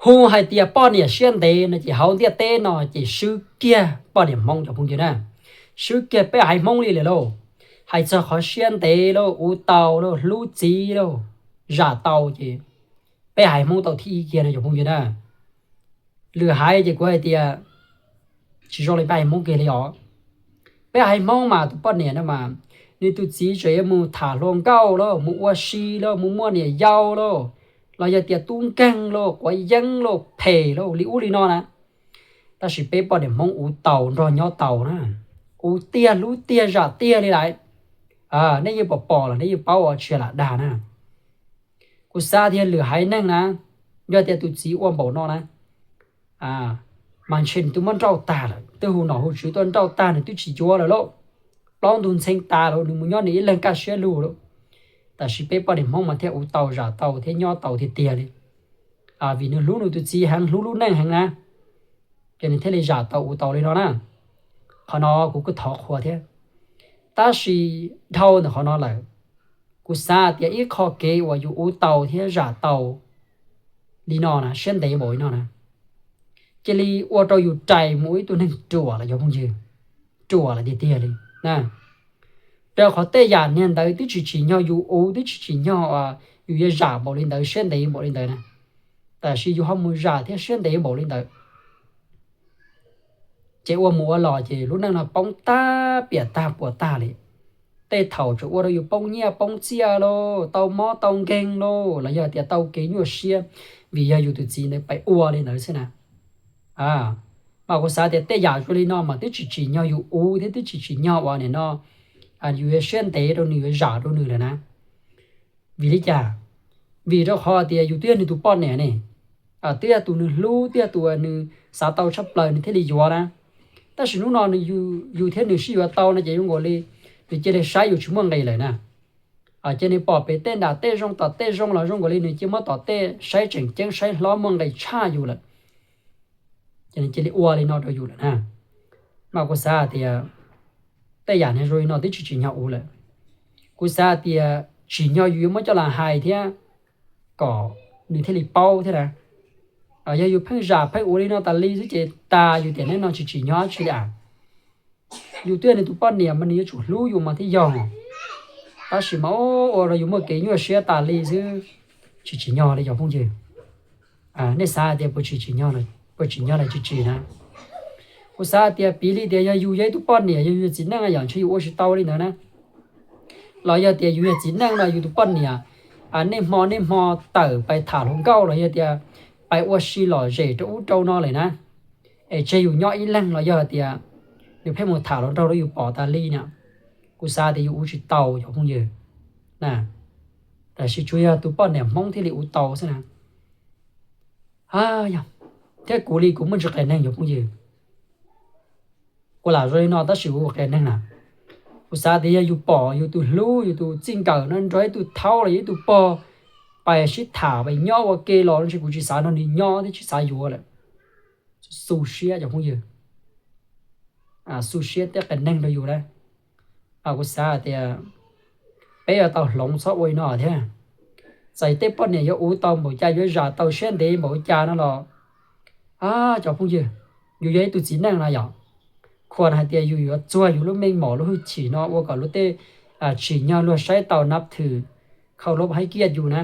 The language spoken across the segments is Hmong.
Hu hais tias poj niam siab ntev no ces hauv ntiaj teb no ces swb kiag poj niam Hmoob cov phooj ywg na, swb kiag peb haiv Hmoob li lawm lauj. Hais txog qhov siab ntev lauj, ua tau lauj, hlub txiv lauj, zam tau ces peb haiv Hmoob tau thib ib kiag no cov phooj ywg na. Lwm haiv ces kuv hais tias tsis zoo li peb haiv Hmoob kiag li os. Peb haiv Hmoob mas tus poj niam no mas nws tus txiv tseem yuav mus tham hluas nkauj lauj, mus ua si lauj, mus muaj niam yau lauj, los yog tias tub nkeeg lauj, quav yeeb lauj, phem lauj, li ub li no na. Tab sis peb poj niam Hmoob ua tau nrog nyob tau na, ua tiag hlub tiag zam tiag li lawm. Nej yeej pom pom los nej yeej paub ua tsis lam dag na. Kuv xav tias lwm haiv neeg na, yog tias tus txiv ua npaum no na, mas ntshe nws twb muab nrauj tag lawm, twb hu nom hu tswv tuaj nrauj tag nws twb tsis yuav lawm lauj. Plaub ntug ntxhee tas lawm nws mus nyob nws ib leeg kaj siab lug lawm. Tab sis peb poj niam Hmoob mas thiaj ua tau zam tau thiab nyob tau tiag tiag li, vim nws hlub nws tus txiv heev, hlub lub neej heev na, ces nws thiaj li zam tau ua tau li no na. Qhov no kuv kuj thov qhuas thiab. Tab sis dhau ntawm qhov no lawm, kuv xav tias ib qho kev uas yus ua tau thiab zam tau li no na, siab ntev npaum li no na, cia li ua rau yus rais mus ua ib tug neeg ruam lawm cov phooj ywg, ruam lawm tiag tiag li na. Rau qhov tej yam niag ntawd twb tsis tsim nyog yus ua, twb tsis tsim nyog yus yuav zam npaum li ntawd, siab ntev npaum li ntawd na, tab sis yus ho mus zam thiab siab ntev npaum li ntawd, ces ua mus ua los ces lub neej no poob tag piam tag puas tag li. Tej thaum tseem ua rau yus poob nyiaj poob txiaj lauj, tau mob tau nkeeg lauj, los yog tias tau kev nyuaj siab vim yog yus tus txiv ntawd pais ua li ntawd xwb na. Mas kuv xav tias tej yam zoo li no mas twb tsis tsim nyog yus ua thiab twb tsis tsim nyog uas nim no yus yuav siab ntev rau nws, yuav zam rau nws lawm na. Vim li cas? Vim rau qhov tias yus twb yog nws tus poj niam ne, twb yog tus nws hlub, twb yog tus nws xav tau tshaj plaws nws thiaj li yuav na. Tab sis hnub no yus thiab nws sib yuav tau no ces zoo nkaus li nws cia li saib yus tsis muaj nqis lawm na. Ces nws pom pem tej nram tej zoo tom tej zoo los zoo nkaus li nws cia muab tom tej saib tseem ceeb, saib hlob muaj nqis tshaj yus lawm. Ces nws cia li ua li no rau yus lawm na. Mas kuv xav tias tej yam niag zoo li no twb tsis tsim nyog ua lawm. Kuv xav tias tsim nyog yus yuav muab coj los hais thiab kom nws thiaj li paub thiab na. Yog yus pheej zam pheej ua li no tas li xwb ces tas yus tiam neej no tsis tsim nyog dab tsi li as. Yus twb yog nws tus poj niam mas nws yuav tsum hlub yus mas thiaj yog. Tab sis mas ua rau yus muaj kev nyuaj siab tas li xwb, tsis tsim nyog li cov phooj ywg. Nej xav tias puas tsim nyog, puas tsim nyog los tsis tsim na? Kuv xav tias piv li tias yog yus yog ib tug poj niam, yog yus yog txiv neej yom, ntshe yus ua tsis tau li ntawd na. Los yog tias yus yog txiv neej no yus tus poj niam niaj hmo niaj hmo tawm pais tham hluas nkauj los yog tias pais ua si lom zem rau ub rau no lawm na, es tseg yus nyob ib leeg los yog tias nws pheej mus tham hluas nraug rau yus pom tas li na, kuv xav tias yus ua tsis tau cov phooj ywg. Tab sis tsuas yog tus poj niam Hmoob thiaj li ua tau xwb na. Thiab kuv li kuv muaj ntsis qias neeg cov phooj ywg. Kuv lam zoo li no tab sis kuv qias neeg na. Kuv xav tias yog yus pom yus tus hlub yus tus txij nkawm no nrog ib tug thaub los yog ib tug pog pais sib tham pais nyob ua ke los ntshe kuv tsis xav nrog nws nyob thiab tsis xav yuav lawm. Xu siab cov phooj ywg, xu siab thiab qias neeg rau yus na. Kuv xav tias peb yuav tau hloov txhob ua li no thiab. Txawm tej poj niam yuav ua tau npaum cas, yuav zam tau siab ntev npaum cas no los, cov phooj ywg, yus yog ib tug txiv neej no yom, khuas hais tias yus yuav txuag yus lub meej mom lub hwj chim no ua kom luag tej tsim nyog luag saib tau nab thwm khau lub haib kiaj yus na.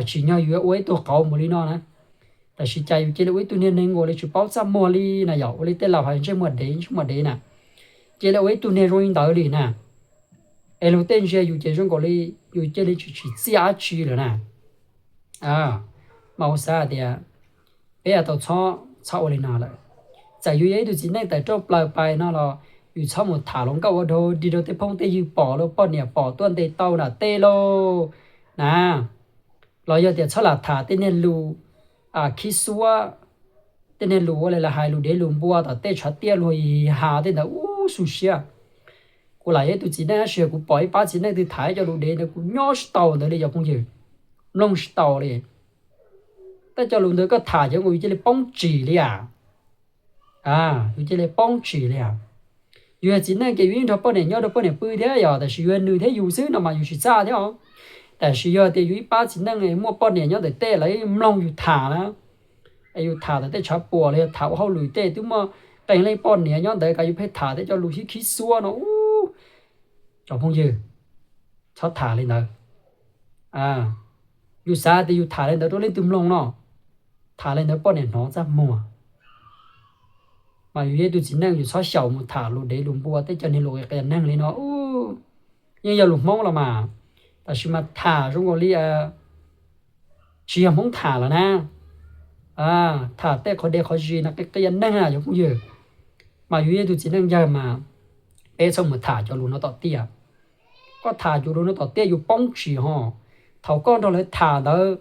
Tsim nyog yus yuav ua ib tug qauv npaum li no na. Tab sis cas yus cia li ua ib tug niag neeg nkaus li tsis paub txaj muag li na yom, ua li tej laus hais ntsej muag dev ntsej muag dev na. Cia li ua ib tug niag zoo li ntawd li na. Es luag tej ntsia yus ces zoo nkaus li yus cia li tsis tsim txiaj dab tsi lawm na. Mas kuv xav hais tias peb yuav tau txhob ua li no lawm. Txawm yus yog ib tug txiv neej tawm rooj plaws pais no los yus txhob mus tham hluas nkauj ua dog dig rau tej phooj tej ywg pom los poj niam pom tuaj ntes tau nram tej lauj na. Los yog tias txhob lam tham tej niag lus khib xuab, tej niag lus ua li lawv hais lus dev lus npua tom tej tshav tiaj luag has tej ntawd ub xu siab. Kuv lam yog ib tug txiv neej tab sis kuv pom ib pab txiv neej twg tham ib co lus dev ntawd kuv nyob tsis tau ntawd li cov phooj ywg, mloog tsis tau li. Tej co lus ntawd koj tham ces yus cia li poob tsim li as. Yus cia li poob tsim li as. Yus yog txiv neej ces yus yeej nrog poj niam nyob nrog poj niam pw thiab yom, tab sis yus yog nws thiab yus xwb no mas yus tsis txaj thiab os. Tab sis yog tias yus ib pab txiv neej muaj poj niam nyob ntawm tej lawv mloog yus tham na, Es yus tham ntawm tej tshav puam los yog tham ua hauj lwm tej twb muaj qee leej poj niam nyob ntawd, yus pheej tham tej cov lus khib khib xuab no, ub, cov phooj ywg, txhob tham li ntawd. Yus xav tias yus tham li ntawd rau leej twg mloog no, tham li ntawd poj niam hnov txaj muag. Mas yus yog ib tug txiv neej yus txhob xyaum mus tham lus dev lus npua, tej cov niag lus qias qias neeg li no. Yeej yog lus Hmoob los mas, tab sis mas tham zoo nkaus li tsis yog Hmoob tham lawm na. Tham tej qhov dev qhov zis no qias qias neeg cov phooj ywg. Mas yus yog ib tug txiv neej yawg mas peb txhob mus tham cov lus no tom tiaj. Koj tham cov lus no tom tiaj yus poob tsis ho. Thaum koj nrog lawv tham ntawd,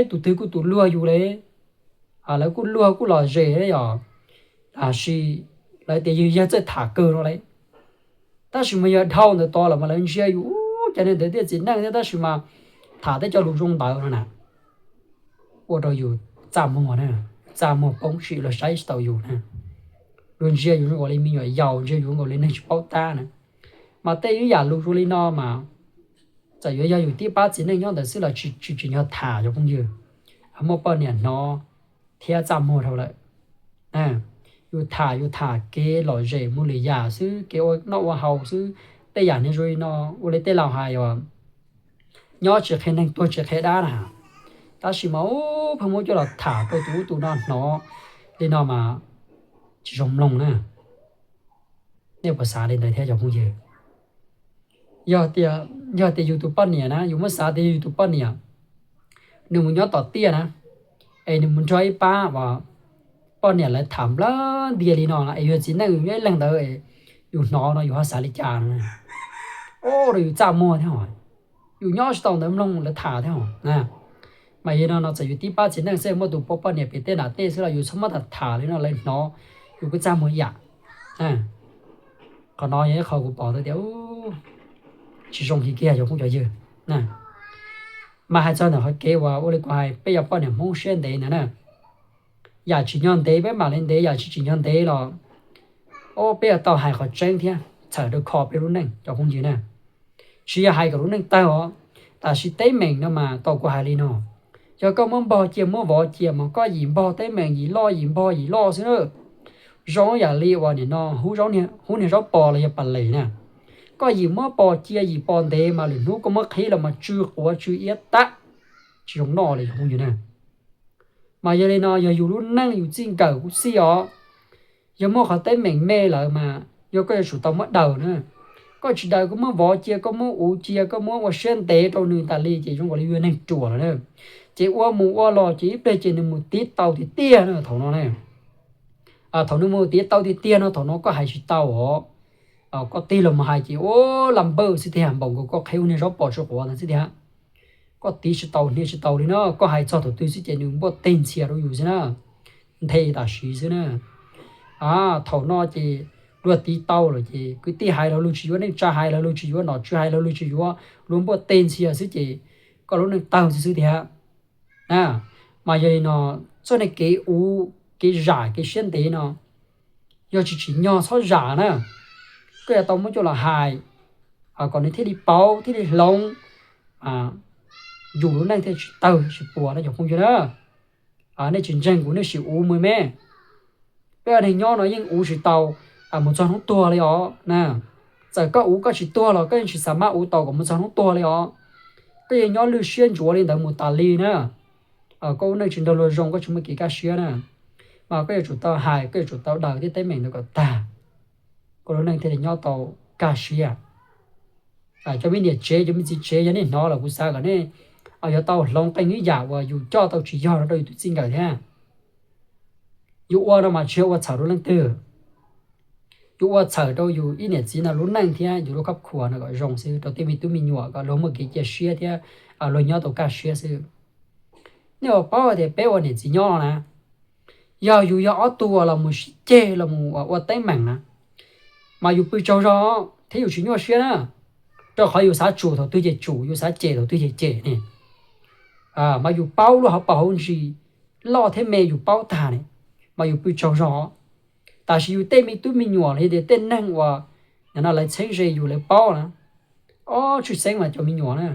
tus twg kuj tus luag yus le, lawv kuj luag kuj lom zem yom, tab sis lawv tias yus yog txawj tham kawg no le. Tab sis mas yog dhau ntawd tod los mas lawv ntsia yus, ub, cov neeg ntawd thiaj txiv neej thiab, tab sis mas tham tej cov lus zoo ntawd no na, ua rau yus txaj muag na, txaj muag poob tsis, luag saib tsis taus yus na. Luag ntsia yus zoo nkaus li me nyuam yaus, ntsia yus zoo nkaus li neeg tsis paub tab na. Mas tej ib yam lus zoo li no mas txawm yuav yog yus tib pab txiv neej nyob ntawd xwb los tsis tsim nyog tham cov phooj ywg, muaj poj niam hnov thiab txaj muag dhau lawm. Yus tham yus tham kev lom zem mus lwm yam xwb, kev ua noj ua haus xwb. Tej yam niag zoo li no ua li tej laus hais os, nyob tsis qhia neeg tuag tsis qhia dab na. Tab sis mas ub, pheej muab coj los tham rau tus ub tus no hnov li no mas tsis zoo mloog na. Nej puas xav li ntawd thiab cov phooj ywg? Yog tias, yog tias yus tus poj niam na, yus muab xav tias yog yus tus poj niam, nws mus nyob tom tiaj na, es nws mus nrog ib pab poj niam lawv tham nplawg ntias li no na, es yus txiv neej yus nyob ib leeg ntawd, yus hnov no yus ho xav li cas no? Ua rau yus txaj muag thiab os, yus nyob tsis tau ntawd mloog lawv tham thiab os. Mas yog no no txawm yus tib pab txiv neej xwb, muaj tus poj poj niam pem tej nram tej xwb los yus txhob muab tham tham li no lawv hnov, yus kuj txaj muag ib yam. Qhov no yog ib qho kuv pom tau tias tsis zoo kiag cov phooj cov ywg. Mas hais txog ntawm qhov kev uas ua li kuv hais peb yog poj niam Hmoob siab ntev ntawd na, yam tsim nyog ntev peb mam li ntev, yam tsis tsim nyog ntev los peb yuav tau hais qhov tseeb thiab txhawm rau kho peb lub neej cov phooj ywg na. Tsis yog hais kom lub neej tawg os, tab sis teeb meem no mas tau kuv hais li no, yog koj muab npog cia muab vov cia mas koj yim npog teeb meem yim loj yim npog yim loj xwb na. Zoo yam li uas nim no hub niag zaub pos los yog pas les na, koj yim muab pos cia yim pos ntev mas lwm hnub koj muab qhib los mas tsw quav tsw iab tag, tsis zoo noj li cov phooj ywg na. Mas yog li no yog yus lub neej yus txij nkawm kuj xij os, yog muaj qhov teeb meem me lawm mas yog koj yuav tsum tau muab daws na. Koj tsis daws koj muab vov cia koj muab uv cia koj muab ua siab ntev rau nws tas li ces zoo nkaus li yus neeg ruam lawm na. Ces ua mus ua los ces ib pliag ces nws mus tiv tau tiag tiag na thaum no na. Thaum nws mus tiv tau tiag tiag no thaum no koj hais tsis tau os. Koj tig los mus hais ces ua la npawj xwb tiag, npaum nkaus koj qhib ua niag zaub pos tsw quav ntawd xwb tiag. Koj tiv tsis tau hnia tsis tau li na, koj hais txog thaum twg xwb ces nws npuaj teg ntxhias rau yus xwb na, nthe tam sim xwb na. Thaum no ces luag tiv tau lawm ces kwv tij hais los luag tsis yuav, neej tsa hais los luag tsis yuav, nom tswv hais los luag tsis yuav, luag npuaj teg ntxhias xwb ces koj lub neej tawg xwb xwb tiag. Mas yog li no, txoj niag kev uv kev zam kev siab ntev no yog tsis tsim nyog txhob zam na, koj yuav tau muab coj los hais kom nws thiaj li paub thiaj li hloov, yus lub neej thiaj tsis tawg tsis puas na cov phooj ywg na. Nej tsis ntseeg kuv nej sim uv mus me. Peb ua neeg nyob no yeej uv tsis tau mus txog hnub tuag li os na. Txawm koj uv koj tsis tuag los koj yeej tsis xav mab uv tau kom mus txog hnub tuag li os. Koj yeej nyob lwj siab ntsuav li ntawd mus tas li na. Koj lub neej tsis nrog luag zoo, koj tsis muaj kev kaj siab na, mas koj yuav tsum tau hais, koj yuav tsum tau daws tej teeb meem ntawd kom tag, koj lub neej thiaj li nyob tau kaj siab. Cov me niam tsev cov me txiv tsev yog nej hnov los kuv xav kom nej yuav tau hloov qee ib yam uas yus coj tau tsis yog no rau yus tus txij nkawm thiab. Yus ua no mas tsis yog ua txhawm rau leej twg, yus ua txhawm rau yus ib niam txiv no lub neej thiab yus lub khab khuas no kom zoo xwb, rau tej me tub me nyuam kom luag muaj kev cia siab thiab luag nyob tau kaj siab xwb. Nej ua paub tias peb ua niam txiv nyob na, yog yus yog ob tug uas los mus sib ceg los mus ua teeb meem na, mas yus pw tsaug zog thiab yus tsis nyuaj siab na, rau qhov yus xav tsum thaum twg ces tsum, yus xav cem thaum twg ces cem ne. Mas yus paub lub hauv paus hauv ntsis loj thiab me yus paub tag ne, mas yus pw tsaug zog. Tab sis yus tej me tub me nyuam los yog tias tej neeg uas no lawv txheeb ze yus lawv paub na, ob tshwj xeeb mas cov me nyuam na,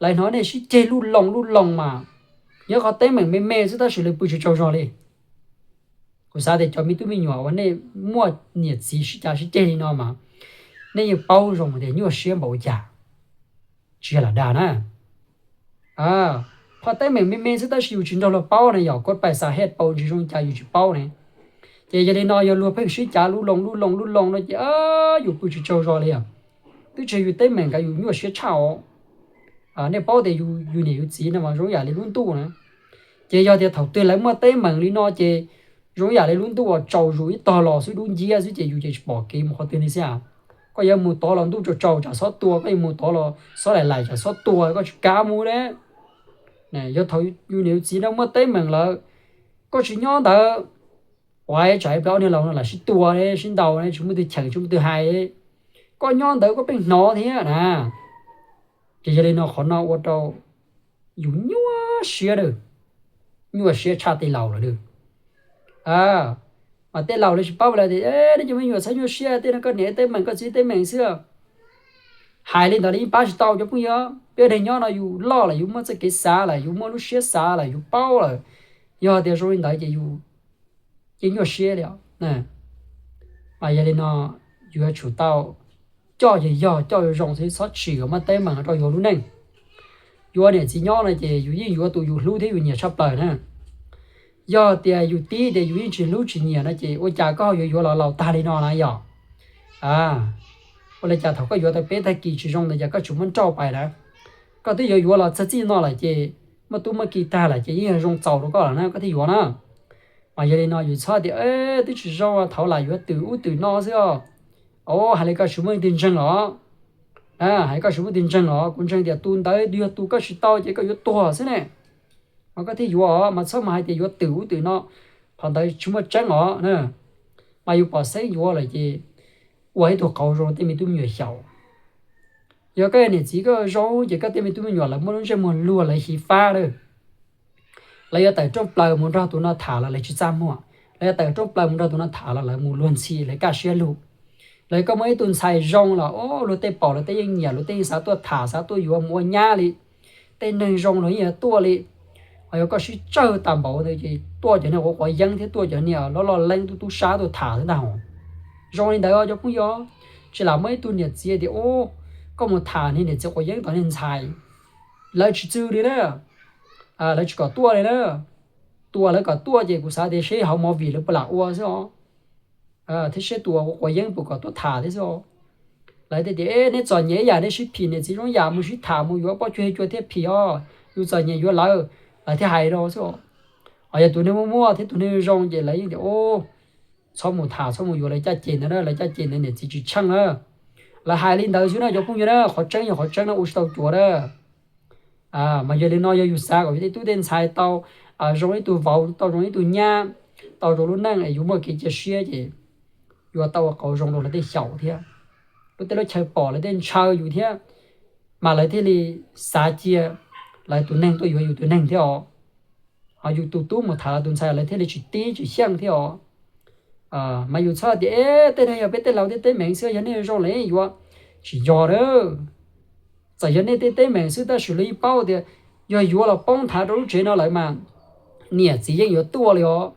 lawv hnov nej sib ceg luj loo luj loo mas Nyob qhov teeb meem me me xwb tab sis lawv pw tsis tsaug zog li. Kuv xav tias cov me tub me nyuam uas nej muaj niam txiv sib cav sib ceg li no mas nej yeej paub zoo tias nyuaj siab npaum li cas, tsis yog lam dag na. Qhov teeb meem me me xwb tab sis yus tsis nrog luag paub na, yog koj pais xav hej paus ntsis zoo li cas yus tsis paub ne. Ces yog li no yog luag pheej sib cav lub loo lub loo lub loo no ces yus pw tsis tsaug zog li os. Twb tsis yog yus teeb meem, yus nyuaj siab tshaj os. Nej paub tias yus niam yus txiv no mas zoo yam li lub ntuj na. Ces yog tias thaum twg lawv muaj teeb meem li no ces zoo yam li lub ntuj uas tsaus zus ib tog los xwb, dub nciab xwb ces yus ces tsis pom kev mus qhov twg li xwb. Koj yuav mus tod los ntuj tsaus tsaus tsam xob tua, koj yuav mus tod los xob laim laim tsam xob tua, koj tsis kav mus li. Yog thaum yus niam yus txiv no muaj teeb meem lawm, koj tsis nyob ntawd, ua tsam ib pliag ob niag laus no lam sib tua sib ntaus, tsis muaj twg cheem tsis muaj twg hais, koj nyob ntawd koj pheej hnov thiab na. Ces yog li no qhov no ua rau yus nyuaj siab, nyuaj siab tshaj tej laus lawm. Mas tej laus lawv tsis paub lawm tias nej cov me nyuam txhob nyuaj siab, tej no koj niam teeb meem koj txiv teeb meem xwb. Hais li ntawd li yeej pab tsis tau cov phooj ywg. Peb neeg nyob no yus loj lawm, yus muaj txoj kev xav lawm, yus muaj lub siab xav lawm, yus paub lawm. Yog tias zoo li ntawd ces yus yeej nyuaj siab li os. Mas yog li no yuav tsum tau coj yog yog coj zoo zoo xwb, txhob tsim kom muaj teeb meem rau yus lub neej. Yuav niam txiv nyob no ces yus yeej yuav tus yus hlub thiab yus nyiam tshaj plaws na. Yog tias yus tib tias yus yeej tsis hlub tsis nyiam no ces ua cas koj ho yuav yuav los laus tag li no na yog? Ua li cas thaum koj yuav tau peb tag kis tsis zoo ntawd ces koj tsis muab nrauj pais na. Koj twb yuav yuav los txog txij no lawm ces muaj tub muaj ki tag lawm ces yeej yog zoo txaus rau koj lawm na koj thiaj yuav na. Mas yog li no yus txhob tias twb tsis zoo, thaum lam yuav twm ub twm no xwb os. Hais li koj tsis muaj leej twg ntseeg los, hais li koj tsis muaj leej twg ntseeg los, kuv ntseeg tias tus ntawd yog tus koj tsis tau ces koj yuav tuag xwb ne. Mas koj thiaj yuav os, mas txhob mus hais tias yuav twm ub twm no, qhov ntawd tsis muaj tseeb os. Mas yus pom xeeb yuav lawm ces ua ib tug qauv zoo tej me tub me nyuam xyaum. Yog koj niam txiv koj zoo ces koj tej me tub me nyuam lawv muaj lub ntsej muag luag lawv xyiv fab lawm. Lawv yuav tawm rooj plaws mus nrog tus no tham los lawv tsis txaj muag, lawv yuav tawm rooj plaws mus nrog tus no tham los lawv mus luag ntxhi lawv kaj siab lug. Lawv koj muaj ib tug ntxhais zoo los luag tej pom luag tej yeej nyiam, luag tej yeej xav tuaj tham xav tuaj yuav mus ua nyab li. Tej neeg zoo luag yeej yuav tuaj li. Ho yog koj sib tsawg tas npaum ntawd ces tuaj cov niag quav quav yeeb thiab tuaj cov niag loj loj leeb tub tub sab tuaj tham xwb ntag. Zoo li ntawd cov phooj ywg, tsis lam muaj ib tug niam txiv tias koj mus tham niag niam txiv quav yeeb tom niag ntxhais. Lawv tsis txwg li na, lawv tsis kom tuaj li na. Tus uas lawv kom tuaj ces kuv xav tias seb hauv movie lawv puas lam ua xwb os. Thiab seb tus uas quav yeeb puas kom tuaj tham thiab xwb os. Lawv thiaj tias neb txom nyem ib yam nej sib phim niam txiv zoo yam mus sib tham mus yuav pob cuag cua thiaj phim os, yus txom nyem yuav lawv, lawv thiaj hais no xwb os. Ho yog tus neeg muaj muaj thiab tus neeg zoo ces lawv yeej tias txhob mus tham txhob mus yuav lawv caj ces ntawd na, lawv caj ces ntawd niam txiv tsis tsheej na. Lawv hais li ntawd xwb na cov phooj ywg na, qhov tseeb yog qhov tseeb na, ua tsis tau cuav na. Mas yog li no yog yus xav kom yus tej tub tej ntxhais tau zoo ib tug vauv, tau zoo ib tug nyab, tau zoo lub neej es yus muaj kev cia siab ces yuav tau ua qauv zoo rau lawv tej xyaum thiab. Lub tej lub chaw pom lawv tej ntshaw yus thiab, mas lawv thiaj li xav cia lawv tus neeg tuaj yuav yus tus neeg thiab os. Ho yus tus tub mus tham lawv tus ntxhais lawv thiaj li tsis tib tsis xyeej thiab os. Mas yus txhob tias tej no yog peb tej laus tej teeb meem xwb, yog nej zoo lawm yuav, tsis yog na. Txawm yog nej tej teeb meem xwb tab sis lawv yeej paub tias yog yuav los poob nthav rau lub tsev no lawm mas niam txiv yeej yuav tuaj li os.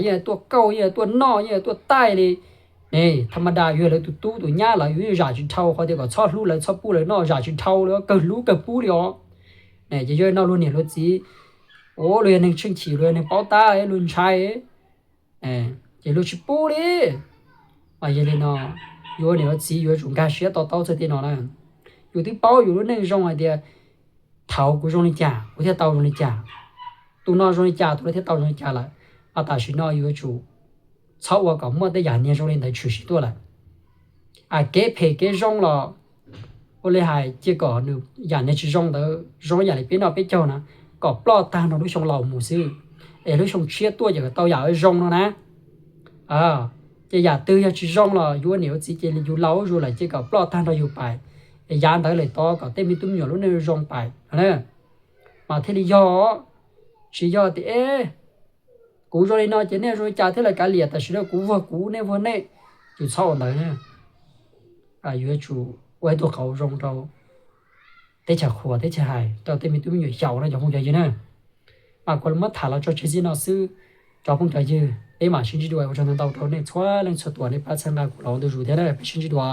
Yeej tuaj kauj, yeej tuaj noj, yeej tuaj taij li. Ne, tha ma da yog lawv tus tub tus nyab lawv yus yeej zam tsis dhau, qhov tias kom txhob hlub lawv txhob pub lawv noj zam tsis dhau li, kawg hlub kawg pub li os. Ces yog no luag niam luag txiv, ua luag yog neeg tsheej chim, luag yog neeg paub tab luag ntshai, ces luag tsis pub li. Mas yog li no, yuav niam yuav txiv yuav tsum nkag siab to taub txog tej no na. Yus twb paub yus lub neej zoo hais tias thaum kuv zoo li cas kuv thiaj tau zoo li cas, tus no zoo li cas tus no thiaj tau zoo li cas lawm. Mas tam sim no yuav tsum txhob ua kom muaj tej yam niag zoo li ntawd tshwm sim tuaj lawm. Kev phem kev zoo los ua li hais cia kom nws yam niag tsis zoo ntawd zoo yam li peb noj peb caug na, kom ploj tag nrho lub xyoo laus mus xwb, es lub xyoo tshiab tuaj ces kom tau yam zoo no na. Ces yam twg yog tsis zoo los yuav niam yuav txiv ces yus laus zuj zus lawm ces kom ploj tag nrho yus pais, es yav ntawd lawm tod kom tej me tub me nyuam lub neej zoo pais. Mas thiaj li yog, tsis yog tias kuv zoo li no ces nej zoo li cas thiaj li kav liam, tam sim no kuv vuag kuv nej vuag nej. Yus txhob ua ntawd na. Yuav tsum ua ib tug qauv zoo rau teb chaws qhuas teb chaws hais rau tej me tub me nyuam xyaum no cov phooj ywg na. Mas kuv muab tham los tso tseg txij no xwb. Cov phooj cov ywg, peb mam sib ntsib dua. Ua tsaug ntau ntau rau nej txhua leej txhua tus nej pab txhawb nqa kuv los ua ntu zus thiab na, peb sib ntsib dua.